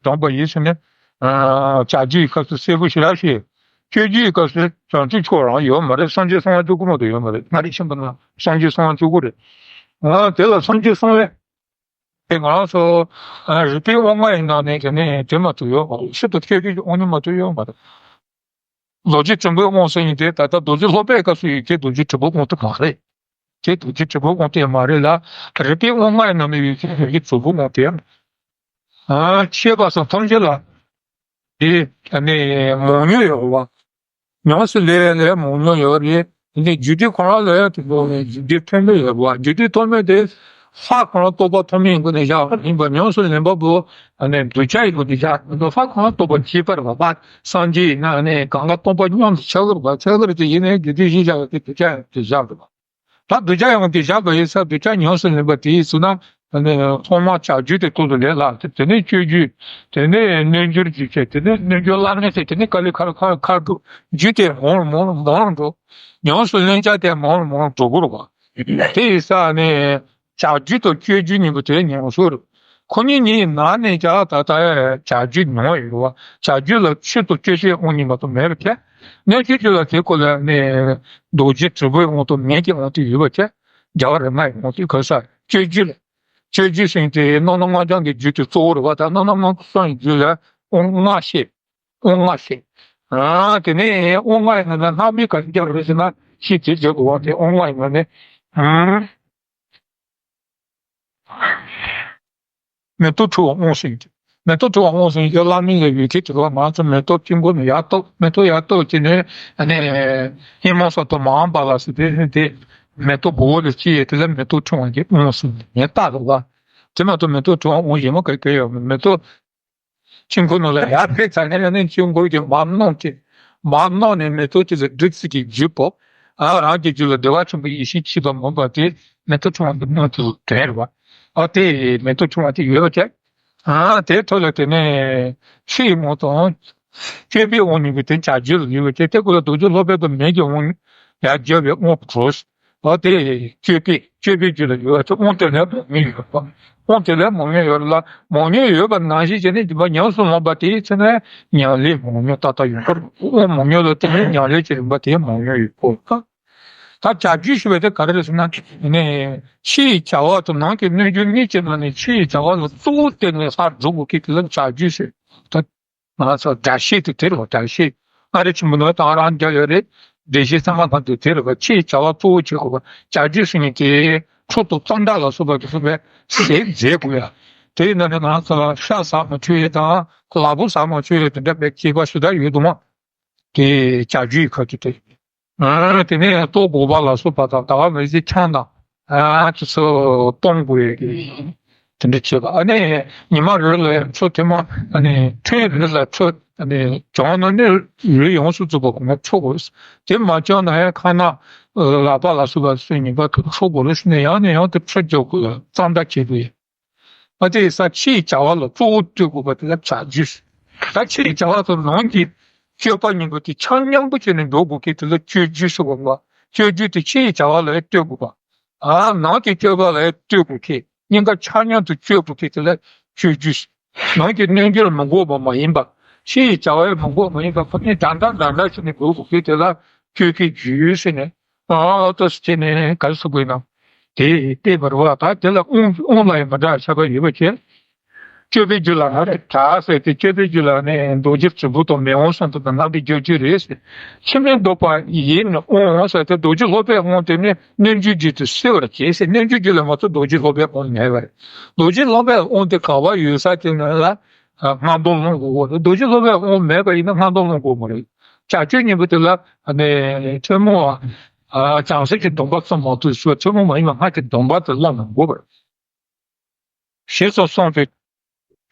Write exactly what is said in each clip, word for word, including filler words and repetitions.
བྱུང་བ་ཡིན་ཟེར་ནས། བྱ་རྒྱུད་ཀྱི་སྐབས་སུ་གསལ་པོ་ཞེ་དྲག་བཤད། སྤྱོད་རྒྱུད་ཀྱི་སྐབས་སུ་བྱང་ཆུབ་མཆོག་རང་ཡོད་མ་རེད། སངས་རྒྱས་གསང་བ་སྤྱོད་སྒོ་མ་གཏོགས་ཡོད་མ་རེད། མངའ་རིས་ཆེན་པོ་ན་སངས་རྒྱས་གསང་བ་སྤྱོད་སྒོ་རེད། དེ་ལ་སངས་རྒྱས་གསང་བའི། དེ་ང་རང་ཚོ་རིག་པའི་དབང་ལྔ་ཡི་ནང་ནས་དེ་ནས་དེ་མ་གཏོགས་ཡོད་མ་རེད། ཕྱི་དུ་སྤྱོད་རྒྱུད་ཀྱི་དབང་ཉིད་མ་གཏོགས་ཡོད་མ་རེད། རྡོ་རྗེ་དྲིལ་བུའི་དབང་ཟེར་ཡིན་ཏེ། ད་ལྟ་རྡོ་རྗེ་སློབ་དཔོན་སྐབས་སུ་ཡོད་མཁན་རྡོ་རྗེ་དྲིལ་བུའི་དབང་དེ་མ་རེད། དེ་རྡོ་རྗེ་དྲིལ་བུའི་དབང་དེ་མ་རེད་ལ། རིག་པའི་དབང་ལྔ་ཡི་ནང་ནས་ཡོད་མཁན་རྡོ་རྗེ་དྲིལ་བུའི་དབང་དེ། ཤེས་པ་སོགས་ཐམས་ཅད་ལ་དེ་ནས་མང་ཉུང་ཡོད་པ། ཉམས་སུ་ལེན་ལ་མང་ཉུང་ཡོད་རེད། དེ་ནས་རྒྱུད་སྡེ་ཁོ་རང་ལ་ཡང་དེ་ཚོ་ནས་རྒྱུད་སྡེ་ཐོན་མི་ཡོད་པ། རྒྱུད་སྡེ་ཐོན་མི་དེ་ལྷ་ཁོ་རང་རྟོགས་པ་ཐོབ་མི་ཡིན་དགོས་ནས་བཞག་ཡིན་པ། ཉམས་སུ་ལེན་པ་པོ་ནས་གདུལ་བྱ་ཡིན་དགོས་ནས་བཞག་ལྷ་ཁོ་རང་རྟོགས་པ་ཁྱད་པར་བ་པ། སངས་རྒྱས་ཡིན་ན་ནས་གང་ག་སྟོང་པ་མཉམ་དུ་ཆགས་ཀྱི་རེད་པ། ཆགས་ཀྱི་རེད་དེ་ཡིན་ནའི་རྒྱུད་སྡེ་གཞི་བཞག་པ་དེ་གདུལ་བྱ་ཡང་དེ་བཞག་འདུག་པ། ད་གདུལ་བྱ་ཡང་དེ་བཞག་པ་ཡིན་ས། གདུལ་བྱ་ཉམས་སུ་ལེན་པ་དེ་ཡིན་ཟེར་ན། ཐོག་མར་བྱ་རྒྱུད་དེ་ཐོག་ཏུ་ལེན་ལ། དེ་ནས་སྤྱོད་རྒྱུད། དེ་ནས་རྣལ་འབྱོར་རྒྱུད་བྱས། དེ་ནས་རྣལ་འབྱོར་བླ་མེད་བྱས། དེ་ནས་ཀ་ལི་ཁ་ལ་ཁ་ཁ་ཐུག་རྒྱུད་དེ་མང་རུ་མང་རུ་མང་རུ་འགྲོ། ཉམས་སུ་ལེན་བྱ་དེ་མང་རུ་མང་རུ་འགྲོ་དགོས་རེད་པ། དེ་ཡིན་ས་ནས་བྱ་རྒྱུད་དང་སྤྱོད་རྒྱུད་གཉིས་པོ་དེ་ཉམས་སུ་རུ། ཁོ་གཉིས་གཉིས་ནང་ནས་ཀྱང་ད་ལྟ་བྱ་རྒྱུད་ཉམས་ཡོད་པ། བྱ་རྒྱུད་ལ་ཕྱི་དུ་སྤྱོད་པའི་དབང་ཉིད་མ་གཏོགས་མེད་པ་བྱས། རྣལ་འབྱོར་རྒྱུད་ལ་དེ་ཁོ་ལ་ནས་རྡོ་རྗེ་དྲིལ་བུའི་དབང་དང་མེ་ཡི་དབང་དེ་ཡོད་པ་བྱས། རྒྱལ་བ་རིགས་ལྔ་ཡི་དབང་དེ་གོ་ས། སྤྱོད་རྒྱུད་ལ། སྤྱོད་རྒྱུད་ཟེར་དེ་རྣམ་སྣང་སྔགས་འཆང་གི་རྒྱུད་དེ་གཙོ་བོ་རེད་པ། ད་རྣམ་སྣང་སྔགས་འཆང་གི་རྒྱུད་ལ་དབང་ལྔ་བཤད། དབང་ལྔ་བཤད། ཨ་དེ་ནས་དབང་ལྔ་ཡི་ནང་ན་ལྷག་མའི་ག་རེ་རྒྱབ་རེད་ཟེར་ན། ཤེས་བྱེད་བརྗོད་པའི་དབང་དེ་དབང་ལྔ་ཡི་ནང་ནས། ཨ། མེ་ཏོག་འཁྲུ་བ་དབང་ཟེར་གྱི། མེ་ཏོག་འཁྲུ་བ་དབང་ཟེར་གྱི་བླ་མའི་ལ་ཡོད་ཀྱི་དེ་ལ། ང་ཚོ་མེ་ཏོག་དཀྱིལ་འཁོར་ནས་ཡར་གཏོར། མེ་ཏོག་ཡར་གཏོར་གྱི་ནས་ནས་ཧི་མ་ས་ཏོ་མ་འམ་བ་ལ་སི་དེ་དེ་མེ་ཏོག་སྦོམ་ལ་སྐྱེས། དེ་ལ་མེ་ཏོག་འཁྲུ་བ་གི་དབང་ཟེར་ནས་བཏགས་འདུག་པ། དེ་མ་གཏོགས་མེ་ཏོག་འཁྲུ་བ་དབང་གཞན་མ་ག་གེ་ཡོད་མེད། མེ་ཏོག་དཀྱིལ་འཁོར་ནང་ལ་ཡར་ཕེབས་ཚར་ནས་ནི་དཀྱིལ་འཁོར་གྱི་མར་སྣང་སྟེ། མར་སྣང་ནས་མེ་ཏོག་དེ་ལ་བསྒྲིབས་ཚུལ་གྱི་རྒྱུད་པོ། ཨ་རང་གི་རྒྱུད་ལ་བདེ་བ་ཆེན་པོའི་ཡེ་ཤེས་མཆིས་པ་མིན་པ་དེ་མེ་ཏོག་འཁྲུ་བ་གི་སྣང་ཚུལ་དེ་རེད་པ། ཨ་དེ་མེ་ཏོག་འཁྲུ་བ་དེ་ཡོད་པ་བྱས། ཨ་དེ་ཐོག་ལ་དེ་ནས་ཕྱི་ཡི་དབང་དང་སྤྱོད་པའི་དབང་གཉིས་པོ་དེ་བྱ་རྒྱུད་ལ་ཡོད་པ་བྱས། དེ་ཁོ་ལ་རྡོ་རྗེ་སློབ་དཔོན་དང་མེ་ཡི་དབང་ཡར་བརྒྱབ་པའི་དབང་དྲུག་འོ་དེ་སྤྱོད་པའི་སྤྱོད་པའི་རྒྱུད་ལ་ཡོད་པ་དེ་དབང་དེ་ལས་མང་ཉུང་ཡོད་པ། དབང་དེ་ལས་མང་ཉུང་ཡོད་ལ། མང་ཉུང་ཡོད་པ་ནང་བཞིན་བྱས་ནས་སྒྲིམ་པ་ཉམས་སུ་ལེན་པ་དེའི་ཚེ་ནས་ཉམས་ལེན་མང་ཉུང་ཏག་ཏག་ཡོང་གི་རེད། དབང་མང་ཉུང་ལ་བརྟེན་ནས་ཉམས་ལེན་གྱི་རིམ་པ་དེ་མང་ཉུང་ཡོད་གོ། ད་བྱ་རྒྱུད་ཞུ་བ་དེ་ག་རེ་རེད་ཟེར་ན། ནས་ཕྱི་ཡི་བྱ་བ་དང་ནང་གི་རྣལ་འབྱོར་གཉིས་ཀྱི་ནང་ནས་ཕྱི་ཡི་བྱ་བ་ལ་གཙོ་བོ་བསྟན་ནས་ལྷར་སྒྲུབ་དགོས་ཀྱི་དེ་ལ་བྱ་རྒྱུད་ཟེར། ད་ང་ཚོ་སྒྲ་བཤད་དེ་དེ་རེད་པ། སྒྲ་བཤད། སྔ་རབས་ཆེན་པོ་ནང་དང་རང་རྒྱ་ཡོད་རེད། སྒྲ་བཤད་ཚང་མ་དང་དེ་དེ་རེད་པ། ཕྱི་ཡི་བྱ་བ་གཙོ་བོ་བྱེད་དགོས་པ། བྱ་རྒྱུད་ཟེར་མཁན་དེ་ཁྲོ་ཐུང་གཙང་སྦྲ་ལ་སོགས་པ་གི་སོགས་པའི་ཟས་མཛད་དགོས་ཡ། དེ་ཡིན་ན་ནི་ང་ཚོ་ཤ་ཟ་མ་ཆོག་ཡ་དང་ལག་པ་ཟ་མ་ཆོག་ཡ་དེ་འདྲ་བའི་བྱེད་པ་ཞུ་ད་ཡོད་དུ་མ། དེ་བྱ་རྒྱུད་ཁ་ཐུག་དེ། ཨ་དེ་ནས་ལྟོ་དགོས་པ་ལ་སོགས་པ་དང་། ཟླ་བ་མི་བཟད་ཆང་དང་། ཨ་དེ་ཚོ་གཏོང་དགོས་ཀྱི་དེ་འདྲ་བྱེད་པ། ཨ་ནི་ཉི་མ་རེ་ལ་ཆུ་ཐེངས་མ། ཨ་ནི་ཐུན་རེ་ལ་ཆུ། ཨ་ནི་གྱང་ན་ནི་རུལ་ཡོངས་སུ་རྫོགས་པ་གོང་ཆུ་དགོས། དེ་མ་བྱུང་ན་ཡང་ཁ་ན་ལག་པ་ལ་སོགས་པ་སོ་ཉི་མ་དུ་ཆུ་དགོས་ལ་ཟེར་ནས་ཡང་ནས་ཡང་དུ་ཆུ་རྒྱག་དགོས། གཙང་སྦྲ་བྱེད་དགོས། ཨ་དེ་ས་ཕྱི་ཡི་བྱ་བ་ལ་གཙོ་བོ་སྤྲོད་དགོས་པ་དེ་ལ་བྱ་རྒྱུད། ད་ཕྱི་ཡི་བྱ་བ་དང་ནང་གི་སྤྱོད་པ་གཉིས་པོ་དེ་ཆ་མཉམ་པོ་བྱས་ནས་འགྲོ་དགོས་ཀྱི་དེ་ལ་སྤྱོད་རྒྱུད་ཟེར་བ། སྤྱོད་རྒྱུད་དེ་ཕྱི་ཡི་བྱ་བ་ལ་སྤྲོད་དགོས་པ། ཨ་ནང་གི་སྤྱོད་པ་ལ་སྤྲོད་དགོས་ཀྱི། གཉིས་ཀ་ཆ་མཉམ་དུ་སྤྱོད་དགོས་ཀྱི་དེ་ལ་སྤྱོད་རྒྱུད། ནང་གི་རྣལ་འབྱོར་མི་དགོས་པ་མ་ཡིན་པ། ཕྱི་ཡི་བྱ་བ་མི་དགོས་མ་ཡིན་པ། ཁོ་ནི་འདྲ་འདྲ་འདྲ་འདྲ་བྱས་ནས་འགྲོ་དགོས་ཀྱི་དེ་ལ་སྤྱོད་པའི་རྒྱུད་ཟེར་ནས། ཨ་ཏོ་ཟེར་ནས་ག་རེ་ཟེར་དགོས་ན། དེ་ལྟས་པར་བ་དང་དེ་ལ་དབང་དབང་ལ་ཡང་མི་འདྲ་བ་ཁྱད་པར་ཡོད་པ་བྱས། སྤྱོད་པའི་རྒྱུད་ལ་ང་རེ་དྲག་ཟེར་ཏེ། སྤྱོད་པའི་རྒྱུད་ལ་ནི་རྡོ་རྗེ་དྲིལ་བུ་དང་མེ་དབང་སོགས་དང་ལྷག་པའི་སྤྱོད་རྒྱུད་རེད་ཟེར། ཕྱི་མའི་ལྡོག་པ་ཡིན་ནི་དབང་ཟེར་ཏེ། རྡོ་རྗེ་སློབ་པའི་དབང་དེ་ནི་རྣལ་འབྱོར་རྒྱུད་དུ་གསལ་བར་བྱེད་ཟེར། རྣལ་འབྱོར་རྒྱུད་ལ་མ་གཏོགས་རྡོ་རྗེ་སློབ་པའི་དབང་མེད་པ་རེད། རྡོ་རྗེ་སློབ་པའི་དབང་དེ་ག་བ་ཡོད་ས་དེ་ནི་ལ་སྔགས་འདོན་ལོངས་དགོས་པ་རེད། རྡོ་རྗེ་སློབ་པའི་དབང་མེད་པ་ཡིན་ན་སྔགས་འདོན་ལོངས་དགོས་མ་རེད། བྱ་སྤྱོད་གཉིས་པོ་དེ་ལ་ནི་ཐུན་མོང་བ། བྱང་སེམས་ཀྱི་སྡོམ་པ་ཙམ་མ་གཏོགས་ཞུ་བ། ཐུན་མོང་མ་ཡིན་པ་སྔགས་ཀྱི་སྡོམ་པ་དེ་བླང་མི་དགོས་པར། ཞེས་སོགས་གསུངས་པས།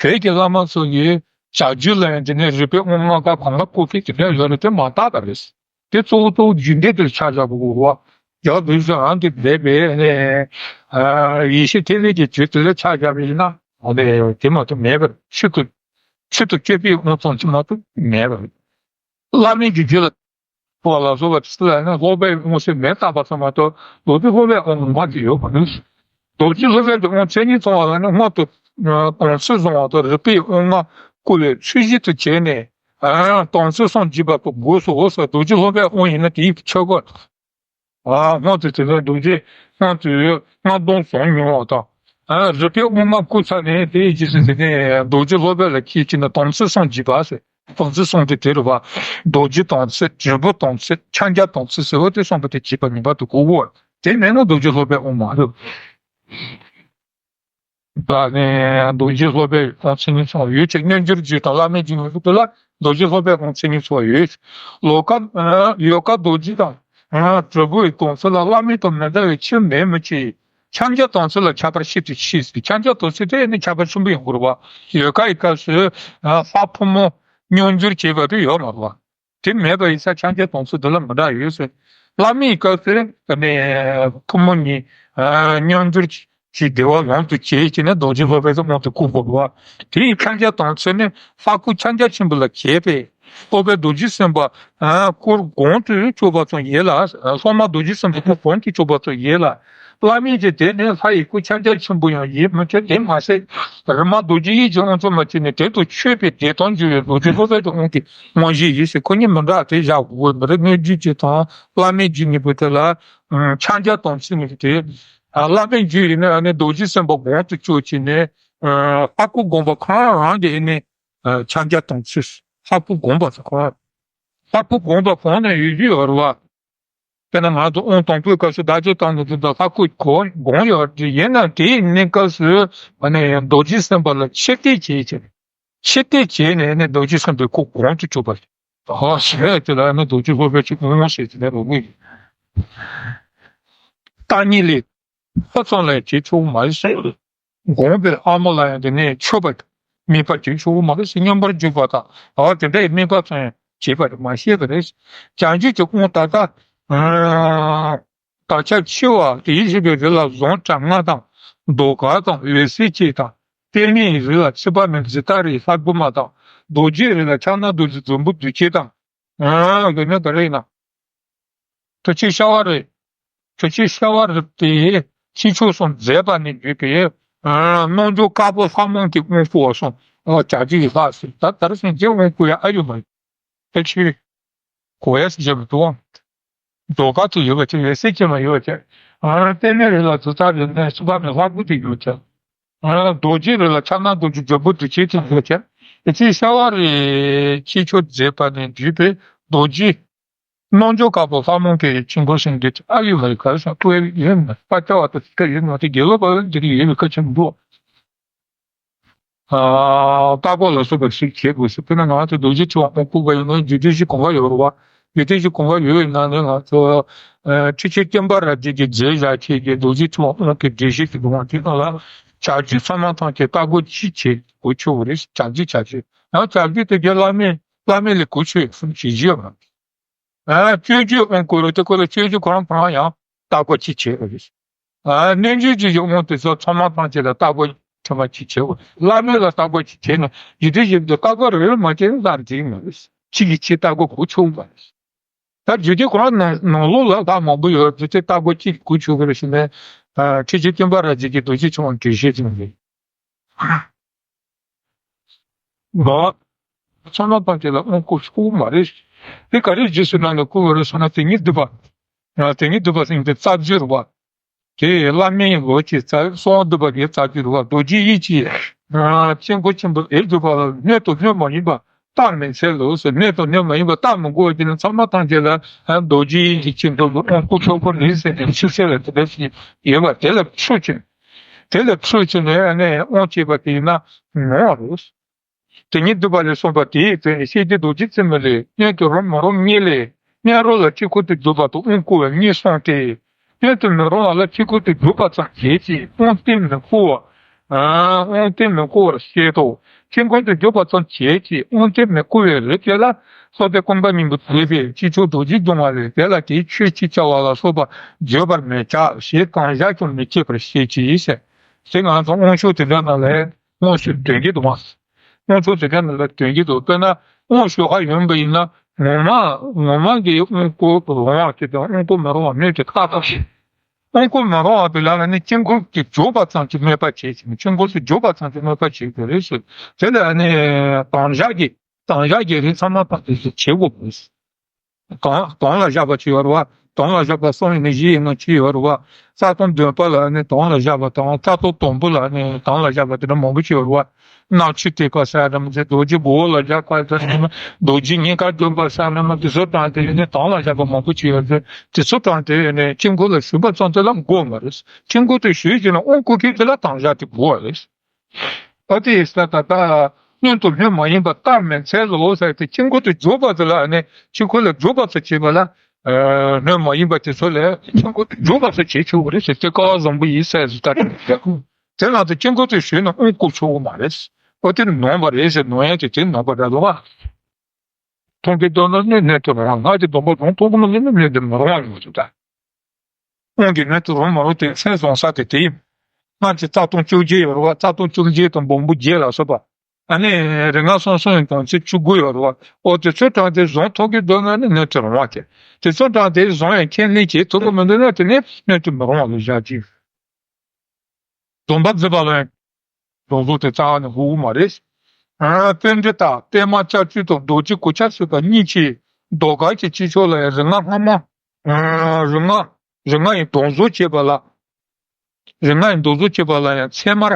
བོད་ཀྱི་བླ་མ་ཚོ་ཡིས་བྱ་རྒྱུད་ལ་ཡང་དེ་ནས་རིག་པའི་དབང་ལྔ་ག་གང་ལ་བཀོད་ཀྱི་དེ་འདྲ་ཡོད་རེད། དེ་མ་དག་པ་རེད། དེ་གཙོ་བོ་གཙོ་བོ་རྒྱུད་སྡེ་དེར་ཆ་བཞག་དགོས་པ། རྒྱལ་བ་རིན་པོ་ཆེ་རང་གིས་མཛད་པའི་ཡེ་ཤེས་ཐིག་ལེ་གི་རྒྱུད་དེ་ལ་ཆ་བཞག་པ་ཡིན་ན། དེ་མ་གཏོགས་མེད་པར། ཕྱི་དུ་ཕྱི་དུ་སྤྱོད་པའི་དབང་ཙམ་གྱིས་མ་གཏོགས་མེད་པར། བླ་མེད་ཀྱི་རྒྱུད་ལ། པོ་ལ་སོགས་པ་དེ་ཚོ་ལ་ནི་སློབ་པའི་དབང་ཟེར་མེད་བཏགས་པ་ཙམ་མ་གཏོགས། རྡོ་རྗེ་སློབ་པའི་དབང་མ་དེ་ཡོད་པ་ནི། རྡོ་རྗེ་སློབ་པའི་དབང་མཚན་ཉིད་ཚང་བ་ལ་ནི་སྔོན་དུ་གོང་ཚུལ་བཟུང་བ་དང་རིག་པའི་དབང་ལྔ་ བསྐུལ་བའི་ཚུལ་བཞིན་དུ་བྱས་ནས། ཨ། དམ་ཚིག་བསྲུང་བགྱིས་པ་གི་སྒོས་སུ། འོ་ཟེར། རྡོ་རྗེ་སློབ་དཔོན་དབང་ཡིན་ན་དེའི་ཆོས་སྐོར། ཨ། སྔོན་དུ་དེ་ལ་རྡོ་རྗེ་སྔོན་དུ་སྔགས་སྡོམ་བཟུང་མྱོང་བ་དང་། ཨ། རིག་པའི་དབུ་མ་བསྐུལ་ཚར་ནས་དེའི་རྗེས་སུ་དེ་ནས་རྡོ་རྗེ་སློབ་དཔོན་ལ་ཁྱེད་ཀྱིས་ནི་དམ་ཚིག་བསྲུང་བགྱིས་པ་ཟེར། དམ་ཚིག་བསྲུང་དེ་དེ་རུ་བ། རྡོ་རྗེ་དམ་ཚིག། འབྲས་བུ་དམ་ཚིག། ཕྱག་རྒྱ་དམ་ཚིག་ཟེར་བ་དེ་གསུམ་པོ་དེ་བགྱིས་པ་ངེས་པར་དུ་དགོས་གོ། དེ་མེད་ན་རྡོ་རྗེ་སློབ་དཔོན་དབང་མ་རུང་། ད་ནི་རྡོ་རྗེ་སློབ་དཔོན་དབང་མཚན་ཉིད་ཚང་བ་ཡོད་ཅེས། མངོན་གྱུར་རྒྱུད་དང་བླ་མེད་རྒྱུད་གཉིས་པོ་དེ་ལ་རྡོ་རྗེ་སློབ་དཔོན་དབང་མཚན་ཉིད་ཚང་བ་ཡོད། ལོ་ཀ་ཡོ་ག་རྡོ་རྗེ་དང་། ཨ། འབྲས་བུའི་དམ་ཚིག་ལ་བླ་མེད་དང་མི་འདྲ་བའི་ཆོས་མེད་མི་ཅིག། ཕྱག་རྒྱ་དམ་ཚིག་ལ་ཁྱད་པར་ཞིབ་ཏུ་མཆིས་ཟེར། ཕྱག་རྒྱ་དམ་ཚིག་དེ་ནི་ཁྱད་པར་ཆེན་པོ་ཡོང་དགོས་རེད་བ། ཡོ་ག་ཡི་སྐབས་སུ། ཨ། ལྷ་ཕོ་མོ་མངོན་གྱུར་བྱེད་པ་དེ་ཡོད་མ་རེད་བ། དེ་མེད་པ་ཡིན་ཙང་ཕྱག་རྒྱ་དམ་ཚིག་འདི་ལ་མི་འདྲ་ཡོད་ཟེར། བླ་མེད་ཡི་སྐབས་སུ་ནི་ཕོ་མོ་གཉིས། ཨ། མངོན་གྱུར་གྱི་བདེ་བ་ལོངས་སུ་སྤྱད་ཀྱི་ནི་རྡོ་རྗེ་སློབ་དཔོན་དུ་དབང་དུ་བསྐུར་དགོས་རེད་བ། དེ་ཡི་ཕྱག་རྒྱ་དམ་ཚིག་ནི་ལྷ་སྐུ་ཕྱག་རྒྱ་ཆེན་པོ་ལ་བྱས་པས། སློབ་དཔོན་རྡོ་རྗེ་སེམས་དཔའ། ཨ། སྐུ་གོང་དུ་བཅུག་པ་ཙམ་ཡིན་ལ། སློབ་མ་རྡོ་རྗེ་སེམས་དཔའ་སྐུ་གོང་དུ་བཅུག་པ་ཙམ་ཡིན་ལ། བླ་མེད་ཀྱི་དེ་ནི་ལྷ་ཡི་སྐུ་ཕྱག་རྒྱ་ཆེན་པོ་ཡང་ཡིན་མི་ཆོག། དེ་མ་ཟད་རི་མ་རྡོ་རྗེ་ཡིད་ཀྱི་དབང་ཕྱུག་མ་བྱས་ནས་དེ་དང་མཆོད་པའི་བདེ་ཐང་འབྱུང་བའི་རྡོ་རྗེ་སློབ་དཔོན་དུ་དབང་གི་དབང་བཞི་ཡིན་ཟེར། ཁོ་གཉིས་མི་འདྲ་དེ་བཞག་དགོས་མི་རེད། མངོན་གྱུར་རྒྱུད་དང་བླ་མེད་རྒྱུད་གཉིས་པོ་དེ་ལ། ཨ། ཕྱག་རྒྱ་དམ་ཚིག་ནི་དེ། ཨ། བླ་མེད་རྒྱུད་ཡིན་ན་ཨ་ནི་རྡོ་རྗེ་སེམས་དཔའ་གོང་དུ་བཅུག་བྱས་ནས། ཨ། ལྷ་སྐུ་བསྒོམ་པ་གང་རང་གི་ཨ་ནི། ཨ། ཕྱག་རྒྱ་དམ་ཚིག། ལྷ་སྐུ་བསྒོམ་པ་ཟེར་གོ། ལྷ་སྐུ་བསྒོམ་པ་གོང་ནས་ཡོད་རྒྱུ་ཡོད་རེད་བ། དཔེར་ན་ང་ཚོ་དབང་དང་པོའི་སྐབས་སུ་བདག་བསྐྱེད་བཏང་ནས་འདི་ལྟར་ལྷ་སྐུ་གོང་གོང་ཡོད་རེད། ཡིན་ནའང་དེའི་གནས་སྐབས་སུ་ཨ་ནི་རྡོ་རྗེ་སེམས་དཔའ་ལ་ཕྱིར་བལྟས་བྱས་བྱས། ཕྱིར་བལྟས་བྱས་ནས་ནི་རྡོ་རྗེ་སེམས་དཔའི་སྐུ་གོང་དུ་བཅུག་པ་རེད། ཨ། ཞེས་དེ་ལ་ནི་རྡོ་རྗེ་སློབ་དཔོན་གྱི་དབང་ཞེས་དེ་ནས་རོ་ངེས། བརྟག་གཉིས་ལས། ལྷ་ཙམ་ལ་ཡང་བྱེད་ཆོག་མ་རེད་ཟེར། བསྒོམས་པའི་ཨ་མ་ལ་ཡང་དེ་ནས་མཆོད་པ་དམིགས་པ་བྱེད་ཆོག་མ་རེད་ཟེར། མངོན་པར་བརྗོད་པ་དང་། ཨ། དེ་འདྲའི་དམིགས་པ་ཙམ་ཡང་བྱེད་པ་མ་བཤད་པ་རེད། བྱང་ཆུབ་ཀྱི་དབང་ད་ལྟ། ཨ། དག་ཆ་ཆེ་བ་དེ་ཡིད་བཞིན་པའི་རི་ལ་ཟུང་དྲག་ལྔ་དང་། ཟློས་གར་དང་། འོད་ཟེར་བཅས་དང་། པདྨའི་རི་ལ་ཚེ་དཔག་མེད་ཇི་ལྟ་རེའི་ལྷ་སྒོ་མ་དང་། རྡོ་རྗེའི་རི་ལ་ཕྱག་ན་རྡོ་རྗེ་འཛོམས་པོ་འདུས་བྱས་དང་། ཨ། དེ་ནས་ག་རེ་ཡིན་ན། དུས་ཆེན་ཤ་བ་རི། དུས་ཆེན་ཤ་བ་རི་དེ་ཁྱེད་ཆོས་གསུམ་མཛད་པ་ནས་བརྒྱུད་པའི། ཨ། རྣལ་འབྱོར་དཀར་པོ་ལྷ་མོ་གི་དབང་བསྐུར་བ་གསུམ། ཨ། བྱ་རྒྱུད་ཀྱི་ལྷ་ཟེར། ད་དར་སེང་རྗེ་དབང་བསྐུར་ཡ་ཨ་ཡོད་མ་རེད། ཕལ་ཆེར་གོ་ཡ་ཞིག་བྱེད་མི་འདུག་ཨང་། ཟློས་གར་དུ་ཡོད་པ་ཅིག་འོད་ཟེར་ཅན་མ་ཡོད་པ་ཅིག་ཨ། པདྨའི་རི་ལ་ཇི་ལྟ་རེ་ནས་ཚེ་དཔག་མེད་ལྷ་སྒོ་དེ་ཡོད་ཅིག་ཨ། རྡོ་རྗེའི་རི་ལ་ཕྱག་ན་རྡོ་རྗེ་འཛོམས་པོ་འདུས་བྱས་དེ་ཡོད་ཅིག་དེ་ཚེ་ཤ་བ་རི་ཁྱེད་ཆོས་མཛད་པ་ནས་བརྒྱུད་པའི་རྡོ་རྗེ། རྣལ་འབྱོར་དཀར་པོ་ལྷ་མོ་གི་ཆེན་པོ་སེང་གེ་ཨ་ཡོད་མ་རེད། ག་རེ་ཟེར་ན་ལྟོས་ཡོད་མ་རེད། པ་ཅག་བ་དང་ཅི་ཡོད་མ་རེད། དགེ་ལོ་པ་འདི་རིགས་ཡོད་པའི་ཁ་ཆེན་པོ། ཨ། ལྟ་སྐོར་ལ་སོགས་པ་ཞིག་བྱེད་དགོས་སོ། དཔེར་ན་ང་ཚོ་རྡོ་རྗེ་ཕྲེང་བ་དབང་བསྐུར་བ་ཡིན་ན་རྒྱུད་སྡེ་བཞི་གོང་འཕེལ་ཡོད་རེད་བ། རྒྱུད་སྡེ་བཞི་གོང་འཕེལ་ཡོད་པའི་ནང་ནས་ང་ཚོ། ཨ། ཁྲི་ཆེན་ཀུན་དཔལ་རབ་རྒྱས་ཀྱིས་མཛད་བཞག་བྱས་ཀྱི་རྡོ་རྗེ་ཕྲེང་བ་དབང་གི་སྒྲིག་གཞི་དེ་དབང་དེ་ནང་ལ་བྱ་རྒྱུད་ཚང་མ་ཐམས་ཅད་ལྟ་སྐོར་གཅིག་བྱེད་དགོས་ཆོག་གི་རེད། བྱ་རྒྱུད་བྱ་རྒྱུད་ཡང་བྱ་རྒྱུད་དེ་གའི་བླ་མེད་བླ་མེད་ལས་གོ་ཆོད་གསུམ་བྱེད་རྒྱུ་ཡོད་མ་རེད། ཨ། སྤྱོད་རྒྱུད་དབང་བསྐུར་རོ་དེ་ཁོ་ལ་སྤྱོད་རྒྱུད་ཁོ་རང་ཁོ་རང་ཡང་ལྟ་སྐོར་གཅིག་བྱེད་དགོས་རེད། ཨ། རྣལ་འབྱོར་རྒྱུད་ཀྱི་དབང་དེ་ཚོ་ཚང་མ་ཐམས་ཅད་ལ་ལྟ་སྐོར་ཚང་མ་གཅིག་བྱེད་དགོས། བླ་མེད་ལ་ལྟ་སྐོར་གཅིག་བྱས་ན་ཡུལ་དེ་བཞིན་དུ་ལྟ་སྐོར་རེ་རེ་མ་བྱས་ན་ལྟ་འགྲིག་མ་རེད། གཅིག་གིས་གཅིག་ལྟ་སྐོར་གོ་ཆོད་མ་རེད། ད་རྒྱུད་སྡེ་ཁོ་རང་ནང་ནང་ལོགས་ལ་ལྷ་མང་པོ་ཡོད་རེད། དེ་ལྟ་སྐོར་གཅིག་གོ་ཆོད་གི་རེད་ཟེར་ནས། ཨ། ཁྲི་ཆེན་ཀུན་དཔལ་རབ་རྒྱས་ཀྱིས་རྡོ་རྗེ་ཕྲེང་བ་འགྲེལ་བཤད་བྱུང་རེད། ང་ཚང་མ་ཐམས་ཅད་ལ་དབང་བསྐུར་ཆོག་མ་རེད། དེ་ག་རེ་རྗེས་སུ་གནང་ནས་བསྐུར་བ་རེད་ཟེར་ན། དེ་ཉིད་སྡུད་པ། དེ་ཉིད་སྡུད་པ་ཟེར་མཁན་དེ་རྩ་རྒྱུད་རེད་བ། དེ་བླ་མའི་ལོ་ཀྱི་རྩ། གསང་བ་སྡུད་པ་དེ་རྩ་རྒྱུད་རེད་བ། རྡོ་རྗེ་དབྱིག་གི། ཨ། དཀྱིལ་འཁོར་ཆེན་པོ་དེ་སྡུད་པ་ལ་སྣོད་དང་སྣོད་མ་ཡིན་པ་རྟགས་མི་འཚལ་ལོ་ཟེར། སྣོད་དང་སྣོད་མ་ཡིན་པ་རྟགས་མི་དགོས་པ་དེ་ནི་ཚང་མ་ཐམས་ཅད་ལ། ཨ། རྡོ་རྗེ་དབྱིག་གི་དཀྱིལ་འཁོར་དུ་དབང་བསྐུར་ཆོག་པ་རེད་ཟེར་ནས་ཕྱི་གསལ་ལ་དེ་འདྲ་ཞིག་ཡོད་པ་དེ་ལ་འཕྲོས་བྱས། དེ་ལ་འཕྲོས་བྱས་ནས་ཨ་ནི་དབང་བྱས་པ་དེ་ཡིན་ན་ནོར་བ་རེད། དེ་ཉིད་སྡུད་པ་ལས་གསུངས་པ་དེའི་དོན་ནི་ཤེས་བྱའི་རྡོ་རྗེ་རྩེ་མོ་ལས། སྔོན་དུ་རུང་མི་རུང་གཉིས་ལས། སྔོན་རོལ་ལ་དཀྱིལ་འཁོར་དུ་གྱུར་པ་དང་དབང་བསྐུར་བ་གཉིས་གསུངས་ཏེ། སྔོན་དུ་མི་རུང་བ་ལ་དཀྱིལ་འཁོར་དུ་གྱུར་པ་ཙམ་བྱེད་ཅིག། དབང་སྟེ་མི་བསྐུར་བ། ཨ། དབང་སྟེ་མི་བསྐུར་བར་བཤད་དོ། དཀྱིལ་འཁོར་དུ་གྱུར་པ་ཙམ་བྱེད་ཅིག། དབང་སྟེ་མི་བསྐུར་བའི་རིགས་དེ་ལ་སློབ་དཔོན་ཀུན་དགའ་སྙིང་པོས་མཛད་པའི་དཀྱིལ་ཆོག་རྡོ་རྗེ་སྦྱོང་བ་ལས། དེ་ལ་དེའི་ཆོས་ཅི་བྱ་བ་ལ་སོགས་པ་བརྗོད་པར་མི་བྱ་ཞེས་གང་ཞར་ཀྱང་མི་བྱེད་པར་བཤད་ཅིག་ཟེར། དེ་ང་ཚོ་དབང་ཆོག་དེ་འདྲ་ནང་ལ། དབང་ཞུ་དོན་གྱི་འདུག་མ། དབང་ཆོག་དེ་ག་ནང་ལ་དོན་གྱི་འདུག་དཔེར་ན་དབང་ཞུ་ཧ་ཡོང་བ་ཡིན་ན། ངོ་མ་ངོ་མ་གི་དབང་བསྐུར་རུང་བ་དེ་དང་དབང་བསྐུར་མི་རུང་བ་མེད་དེ་རྟག་པར་ཤེས། དབང་བསྐུར་མི་རུང་བ་དེ་ལ་ནི་དཀྱིལ་འཁོར་གྱི་བརྗོད་པ་ཙམ་གྱིས་སྨོད་པ་བྱེད་ཅིང་། དཀྱིལ་འཁོར་དུ་བརྗོད་པ་ཙམ་གྱིས་སྨོད་པ་བྱེད་དགོས་རེད་ཟེར། དེ་ལ་ནི་དམ་བཞག་གི་དམ་བཞག་གི་རིགས་ཚང་མ་དང་དེ་ཚོ་བྱེད་དགོས་རེད། དམ་དམ་ལ་བཞག་པ་ཅིག་ཡོད་རེད་བ། དམ་ལ་བཞག་པ་གསུམ་ཡིན་ན་བཞི་ཡིན་ན་ཅིག་ཡོད་རེད་བ། རྩ་ལྟུང་བདུན་པ་ལ་ནི་དམ་ལ་བཞག་པ་དང་། རྩ་ལྟུང་དང་པོ་ལ་ནི་དམ་ལ་བཞག་པ་དེ་འདྲ་མང་པོ་ཅིག་ཡོད་རེད་བ། སྣང་ཆུང་བརྟས་པ་ཟེར་ཡ་འདྲ་མོ་ཟེར། རྡོ་རྗེ་སྦོམ་ལ་བཞག་པ་ཟེར་ཡ་འདྲ་མོ། རྡོ་རྗེ་སྙིང་གར་བསྡུས་པ་ཟེར་ཡ་འདྲ་མོ། དེ་ཚོ་དྲངས་ཏེ་ནི་དམ་ལ་བཞག་པ་མང་པོ་ཅིག་ཡོད་རེད། དེ་ཚོ་དྲངས་ཏེ་ནི་དཀྱིལ་འཁོར་ལ་ཞུགས་པ་ཙམ་དེ་ལ་དགོས་མ་རེད། དཀྱིལ་འཁོར་དུ་ཞུགས་ཀྱི་ན་དབང་བསྐུར་མཁན་དེ་ལ་དམ་བཞག་དེ་དགོས་པ་རེད། ཨ་ཏི་ས་ད་ལྟ་སྔོན་དུ་སྨོས་མ་ཡིན་པ་ལྟར་མིན་འཚལ་ལོ་ཟེར་ཏེ། དཀྱིལ་འཁོར་དུ་བརྗོད་པ་དེ་ལ་ནི། དཀྱིལ་འཁོར་ལ་བརྗོད་པ་ཚོ་བྱེད་པ་ལ། ཨ་སྨོས་མ་ཡིན་པ་དེ་ཚོ་ལ་དཀྱིལ་འཁོར་དུ་བརྗོད་པ་ཚོ་བྱེད་ཆོག་གི་རེད་ཟེར་ཏེ། སྐལ་བ་བཟང་པོ་ཡིན་ཟེར་ཟེར་ལྟར། དེ་ལ་དེ་དཀྱིལ་འཁོར་དུ་ཞུགས་ན་དབང་བསྐུར་ཆོག་གི་མ་རེད། ཨོ་དེ་ནོངས་པ་རེད་ཟེར། ནོངས་ཡ་དེ་དེ་ནོངས་པ་རེད་ལོ། མཐོང་གི་འདོད་ན་ནི་སྣོད་དུ་རུང་བ། ང་དེ་སྡོམ་པ་རུང་མཐོང་གི་མ་ནི་སྣོད་དུ་མི་རུང་བ་ཡོང་གི་འདུག་ད། དབང་གི་སྣོད་དུ་རུང་མ་རུང་དེ་མཚན་བཟུང་ས་དེ་དེ་ཡིན། སྔར་གྱི་རྩ་ལྟུང་བཅོ་བརྒྱད་ཡོད་རེད་བ། རྩ་ལྟུང་བཅོ་བརྒྱད་དང་སྦོམ་པོ་བརྒྱད་ལ་སོགས་པ། ཨ་ནི་རིགས་ལྔ་གསུམ་གསུམ་ཡིན་དང་ཚེ་བཅུ་དགུ་ཡོད་རེད་བ། ཨོ་དེ་ཚོ་དྲངས་ཏེ་བཟུང་ཐུབ་ཀྱི་འདུག་ན་ནི་སྣོད་དུ་རུང་བ་བྱེད། དེ་ཚོ་དྲངས་ཏེ་བཟུང་ཡང་ཁས་ལེན་བྱེད་ཐུབ་ཀྱི་མི་འདུག་ན་དེ་ནི་སྣོད་དུ་མི་རུང་བ་ལ་བཞག་ཅིང་། སྡོམ་པ་བརྫིས་པ་ལ་ཡང་། སྡོམ་བཟོ་དེ་རྩ་བ་ནས་དགོས་ཀྱི་མ་རེད། ཨ་པཎྜི་ཏ་པདྨ་ལྕགས་ཀྱུ་དང་རྡོ་རྗེ་གོ་ཆ་ཟེར་བ་གཉིས་ཀྱིས་ཟློས་གར་གྱི་སྤྱི་ཆོས་ལ་ཡང་རིགས་ལྔ་སྔ་མ། ཨ་རིགས་ལྔ་རིགས་ལྔ་ཡི་སྡོམ་བཟོ་བྱེད་པ་ལ། རིགས་ལྔ་ཡི་སྡོམ་བཟོ་བྱེད་པ་ལ་ཡང་ཚད་མར་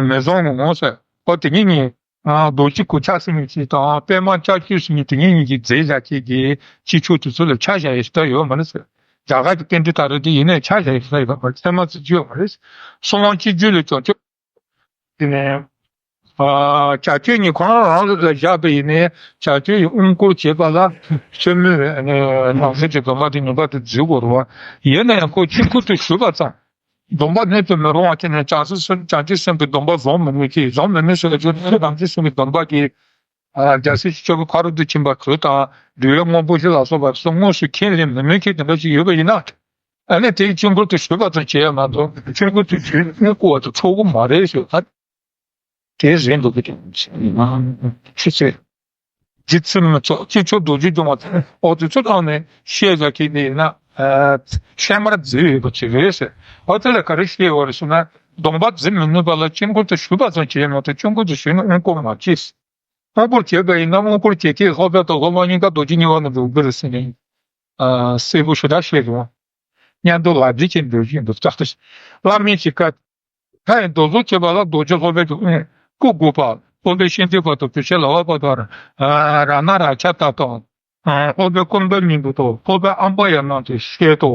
མི་བཟུང་ངོ་ཟེར། ཨོ་དེ་གཉིས་གཉིས། ཨ་རྡོ་རྗེ་གོ་ཆ་ཟེར་མཁན་ཅིག་དང་པདྨ་ལྕགས་ཀྱུ་ཟེར་མཁན་དེ་གཉིས་གཉིས་ཀྱིས་རྫས་བཞག་བྱེད་ཀྱི་སྤྱི་ཆོས་དེ་ཚོ་ལ་ཆ་བཞག་ཡས་ཞིག་ད་ཡོད་མ་རེད་ཟེར། རྒྱ་གར་གྱི་པཎྜི་ཏ་རེད་དེ་ཡིན་ནའི་ཆ་བཞག་ཡས་ཞིག་ད་ཡོད་མ་རེད། ཚད་མ་བརྩི་རྒྱུ་ཡོད་མ་རེད། གསུང་དབང་སྤྱི་རྒྱུད་ལ་ཅོག་ཅོག་དེ་ནས་ཨ་བྱ་སྤྱོད་གཉིས་ཁོ་རང་རང་ལ་བཞག་པ་ཡིན་ནའི་བྱ་སྤྱོད་ཡི་དབང་བསྐུར་བྱེད་པ་ལ་ཆོས་མིན་ནང་གསེས་ཀྱི་སྡོམ་པ་དེ་ངེས་པར་དུ་འཛུལ་དགོས་རེད་བ། ཡིན་ན་ཡང་ཁོ་དཀྱིལ་འཁོར་དུ་ཞུགས་པ་ཙམ། སྡོམ་པ་སྣོད་དུ་མི་རུང་བ་བྱས་ནས་བྱང་སེམས་སེམས་བྱང་ཆུབ་སེམས་ཀྱི་སྡོམ་པ་བཟུང་མི་ནུས་ཀྱི། བཟུང་མི་ནུས་ཟེར་བ་ཆོས་ཐམས་ཅད་སེམས་ཀྱི་སྡོམ་པ་གི། ཨ་རྒྱལ་སྲས་ཆོས་ཀྱི་ཕ་རོལ་ཏུ་ཕྱིན་པ་དྲུག་དང་འབྲས་བུ་སྔོན་པོ་བཞི་ལ་སོགས་པ་སོ་དངོས་སུ་ཁས་ལེན་མི་ནུས་མཁན་དེ་འདྲ་ཞིག་ཡོད་པ་ཡིན་ན། ཨ་ནི་དེའི་དཀྱིལ་འཁོར་དུ་ཞུགས་པ་ཙམ་བྱས་མ་གཏོགས་དཀྱིལ་འཁོར་དུ་ཞུགས་ནས་བསྐུར་བ་དང་ཆོག་གི་མ་རེད་ཞུ། ཨ་དེ་རེད་འདུག་གི། ཆུ་ཚོད། རྗེ་བཙུན་མི་ཚོགས་སྤྱི་ཆོས་རྡོ་རྗེ་སྐྱོང་བ་ཚོ་ཨོ་དེ་ཚོ་དང་ནས་བཤད་ཟ་མཁན་དེ་ཡིན་ན། ཨ་ཚད་མར་བརྫིས་ཡོད་པ་ཅིག་རེད་ཟེར། ཨོ་དེ་ལ་ག་རེ་བཤད་ཡོད་རེད་ཟེར་ན། སྡོམ་པ་བརྫི་མི་ནུས་པ་ལ་དཀྱིལ་འཁོར་དུ་ཞུགས་པ་ཙམ་བྱས་མ་གཏོགས་དཀྱིལ་འཁོར་དུ་ཞུགས་ན་དབང་བསྐུར་མ་བྱེད། དབང་བསྐུར་བྱས་པ་ཡིན་ན་དབང་བསྐུར་བྱེད་མཁན་སློབ་དཔོན་དང་སློབ་མ་གཉིས་ཀ་རྡོ་རྗེ་དམྱལ་བ་ན་འགྲོ་གི་རེད་ཟེར་ནས། ཨ་གསལ་པོ་ཞེ་དྲག་བཤད་འདུག། སྙན་ཐོ་ལབ་རྗེས་ཀྱི་འགྲོ་བཞིན་འདུག་ཙག་ཏུ། བླ་མེད་ཀྱི་བཀའ། ལྷ་ཡི་སྡོམ་བཟོ་བྱེད་པ་ལ་རྡོ་རྗེ་སློབ་དཔོན་གྱི་དབང་བསྐུར་དགོས་པ། སློབ་དཔོན་ཤཱནྟི་པ་དང་བུ་ཆེན་ལ་ཝ་པ་དང་། ཨ་རཏྣ་རཀྵ་ཏ་དང་། ཨ་སློབ་དཔོན་ཀུན་དགའ་སྙིང་པོ་དང་སློབ་དཔོན་ཨམ་པ་ཡ་རྣམས་ཀྱིས་བཤད་དོ།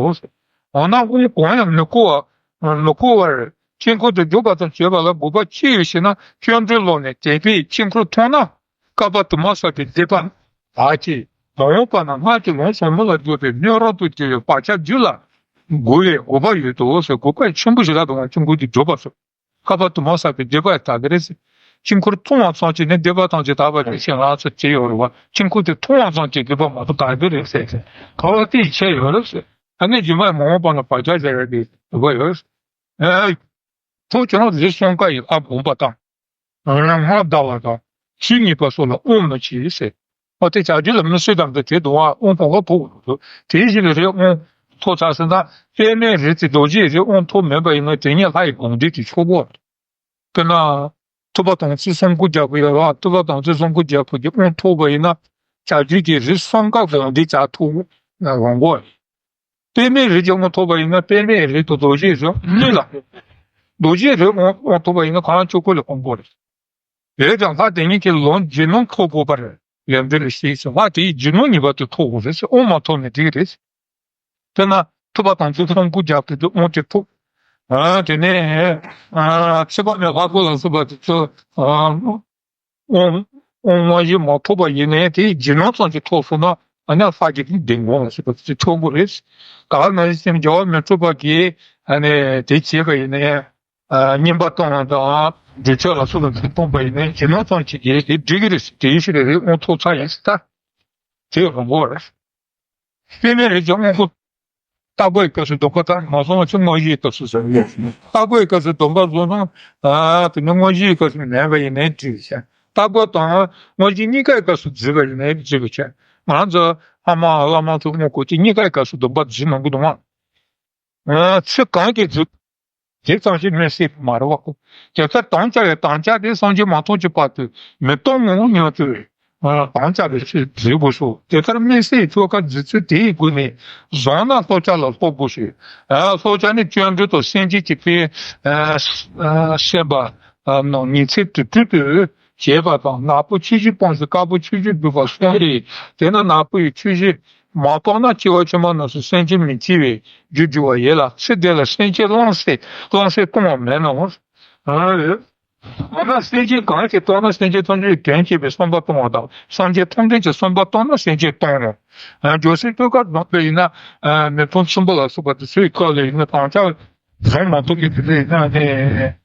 འོ་ན་དབང་གང་ཡང་མི་བསྐུར་བ། མི་བསྐུར་བར་དཀྱིལ་འཁོར་དུ་འཇུག་པ་དང་བྱེད་པ་ལ་དགོས་པ་ཅི་ཡོད་ཞེ་ན། སྐྱབས་འགྲོའི་ལུགས་ནས་དད་པས་དཀྱིལ་འཁོར་མཐོང་ན། བསྐལ་པ་དུ་མར་བསགས་པའི་སྡིག་པ་དག་ཅིང་། མ་འོངས་པ་ན་སྔར་གྱི་ལམ་ཟབ་མོ་ལ་འཇུག་པའི་སྣོད་རབ་ཏུ་རྒྱས་པའི་བག་ཆགས་རྒྱུད་ལ་འགོ་བའི་དགོས་པ་ཡོད་དོ་ཟེར། དགོས་པ་ཆེན་པོ་ཞིག་རག་འདུག་ང་དཀྱིལ་འཁོར་དུ་འཇུག་པ་སོགས། བསྐལ་པ་དུ་མར་བསགས་པའི་སྡིག་པ་དག་གི་རེད་ཟེར། དཀྱིལ་འཁོར་མཐོང་བ་ཙམ་གྱིས་ནི་སྡིག་པ་ཐམས་ཅད་དག་པ་རེད་ཅེས་ང་ཚོ་བྱས་ཡོད་རེད་བ། དཀྱིལ་འཁོར་དེ་མཐོང་བ་ཙམ་གྱིས་སྡིག་པ་མ་གཏོགས་དག་གི་རེད་ཟེར། ག་བ་དེ་བྱས་ཡོད་རེད་ཟེར། ཨ་ནི་རྗེས་མ་མ་འོངས་པ་ན་བག་ཆགས་བཞག་ཡོད་པའི་དགོས་པ་ཡོད། ཨེ། ཐུགས་ཀྱང་རིགས་གསུམ་ཀ་ཡི་ཨ་བསྒོམ་པ་དང་། སྔགས་བཟླ་བ་དང་། ཆོས་ཉན་པ་སོགས་ལ་དབང་མི་བྱེད་ཟེར། འོ་དེ་བྱ་རྒྱུད་ལ་མི་སྲིད་དམ་དུ་དེ་དུ་བ་དབང་ཐོབ་ལ་ཐོབ་དགོས་འདུག། དེའི་ཞིག་ལ་རེ་དབང་ཐོབ་ཚར་ཟིན་ན། པདྨའི་རིགས་དེ་རྡོ་རྗེའི་རིགས་དབང་ཐོབ་མེད་པ་ཡིན་ན་དེ་ཉིད་ལྷ་ཡི་དགོངས་འགྲེལ་དེ་ཆོག་གོ། དཔེར་ན། ཐུབ་པ་དམ་ཚིག་གསུམ་མགོ་རྒྱལ་པོ་ཡོད་ར། ཐུབ་པ་དམ་ཚིག་གསུམ་མགོ་རྒྱལ་པོ་གི་དབང་ཐོབ་པ་ཡིན་ན། བྱ་རྒྱུད་ཀྱི་རིགས་གསུམ་ཀ་དགོངས་འགྲེལ་བྱ་ཐུབ་རང་གོ། པདྨའི་རིགས་ཀྱི་དབང་ཐོབ་པ་ཡིན་ན་པདྨའི་རིགས་དང་རྡོ་རྗེའི་རིགས་གཉིས་ལ། རྡོ་རྗེའི་རིགས་དབང་དབང་ཐོབ་པ་ཡིན་ན་གང་ལ་ཆོག་གོ་ལ་དབང་གོ་རེད། དེ་ལྟར་ལྷ་དེ་ཉིད་ཀྱི་ལུང་རྗེས་གནང་ཐོབ་དགོས་པ་རེད། ལེགས་སྦྱར་ལ་ཞེས་སོ། ལྷ་དེའི་རྗེས་གནང་ངེས་པར་དུ་ཐོབ་དགོས་རེད་ཟེར། དབང་མ་ཐོབ་ན་འགྲིག་གི་རེད། དེས་ན་ཐུབ་པ་དམ་ཚིག་གསུམ་མགོ་རྒྱལ་པོ་དེ་དབང་དེ་ཐོབ། ཨ་དེ་ནས་ཨ་ཕྱི་པ་ནས་ལྷ་སྐུ་ལ་སོགས་པ་དེ་ཚོ་ཨ་དབང་དབང་དབང་ཡིག་མ་ཐོབ་པ་ཡིན་ནའི་དེའི་རྗེས་གནང་ཙམ་ཞིག་ཐོབ་སོང་ན་ཨ་ནི་ལྷ་གི་བདེན་དགོངས་ལ་སོགས་པ་དེ་ཐོབ་དགོས་རེད། ག་ལ་ན་ཡི་སེམས་རྒྱལ་བ་མི་འཁྲུགས་པ་གིས་ཨ་ནི་དེ་བྱས་པ་ཡིན་ནའི། ཨ་བསྙེན་པ་གཏོང་བ་དང་། འདྲེ་ཆོས་ལ་སོགས་པ་གཏོང་པ་ཡིན་ན་རྗེས་གནང་ཙམ་ཞིག་གིས་དེ་འགྲིག་གི་རེད། དེའི་ཕྱིར་རེད་དབང་ཐོབ་ཚར་ཡིན་ཟེར་ད། དེ་རང་གོ་རེད། པདྨའི་རིགས་ཀྱི་དབང་པོ། རྟ་མགོའི་སྐབས་སུ་སྡོམ་པ་དང་མ་སོང་བ་ཚུར་དངོས་གཞིའི་སྐབས་སུ་ཟེར་ཡོད། རྟ་མགོའི་སྐབས་སུ་སྡོམ་པ་བཟུང་ན། ཨ་དེ་ནི་དངོས་གཞིའི་སྐབས་སུ་མེད་པ་ཡིན་ནའི་འགྲིག་བྱ། རྟ་མགོ་དང་དངོས་གཞི་གཉིས་ཀའི་སྐབས་སུ་བརྫིས་པ་ཡིན་ནའི་འགྲིག་བྱ། ང་ཚོ་ཕ་མ་བླ་མ་ཚོ་དངོས་སྐོར་གྱི་གཉིས་ཀའི་སྐབས་སུ་སྡོམ་པ་བརྫིས་གནང་གི་འདུག་ཨང་། ཚེ་གང་གི་རྫུ། དེ་ཙམ་ཞིག་དམིགས་བསལ་མ་རེད་བ། དེ་ལྟར་དམ་བཅའ་བའི་དམ་བཅའ་དེ་སངས་རྒྱས་མ་ཐོབ་ཀྱི་བར་དུ་མི་གཏོང་ངོ་སྙམ་དུ། དམ་བཅའ་བའི་ཆེད་འཛིན་དགོས་སོ། དེ་ལྟར་དམིགས་བསལ་ཆོ་ག་འཛིན་ཚུལ་དེའི་སྒོ་ནས་བཟང་ན་སློབ་བྱ་ལ་སློབ་དགོས་ཤིང་། སློབ་བྱ་ནི་སྐྱབས་འགྲོ་དང་སེམས་ཅན་གྱི་ཕན་བྱེད་པ་རྣམས་ཉིན་མཚན་དུས་དྲུག་ཏུ་བྱེད་པ་དང་། ནག་པོ་ཆུ་བཞི་སྤངས་ཤིང་དཀར་པོ་ཆུ་བཞི་བསྡུས་པ་གསུམ་ལས། དེས་ན་ནག་པོ་ཡི་ཆུ་བཞི་མ་སྤངས་ན་སྐྱེ་བ་ཕྱི་མ་རྣམས་སུ་སེམས་ཅན་མི་སྐྱེ་བའི་རྒྱུར་འགྱུར་བ་ཡིན་ལ། ཚེ་འདི་ལ་སེམས་ཅན་བླང་བྱ་བླང་བྱ་གཏོང་བ་མེད་ནའང་། འོ་ན་སེམས་ཅན་གང་ཞིག་གཏོང་ན་སེམས་ཅན་ཐམས་ཅད་དོན་བྱེད་པའི་བསམ་པ་གཏོང་བ་དང་། སངས་རྒྱས་ཐམས་ཅད་ཀྱི་བསམ་པ་གཏོང་ན་སེམས་ཅན་གཏོང་ངོ་། འཇོག་སེམས་སྤྲོས་བཀའ་བཟང་པོ་ཡིན་ན། མི་ཕམ་གསུམ་པོ་ལ་སོགས་པ་དེ་ཚོའི་སྐབས་ལ་ཡིན་ན་དམ་བཅའ་བཟང་མ་ཐོབ་ཀྱི་དུས་ཚོད་ཡིན་ན་ནི།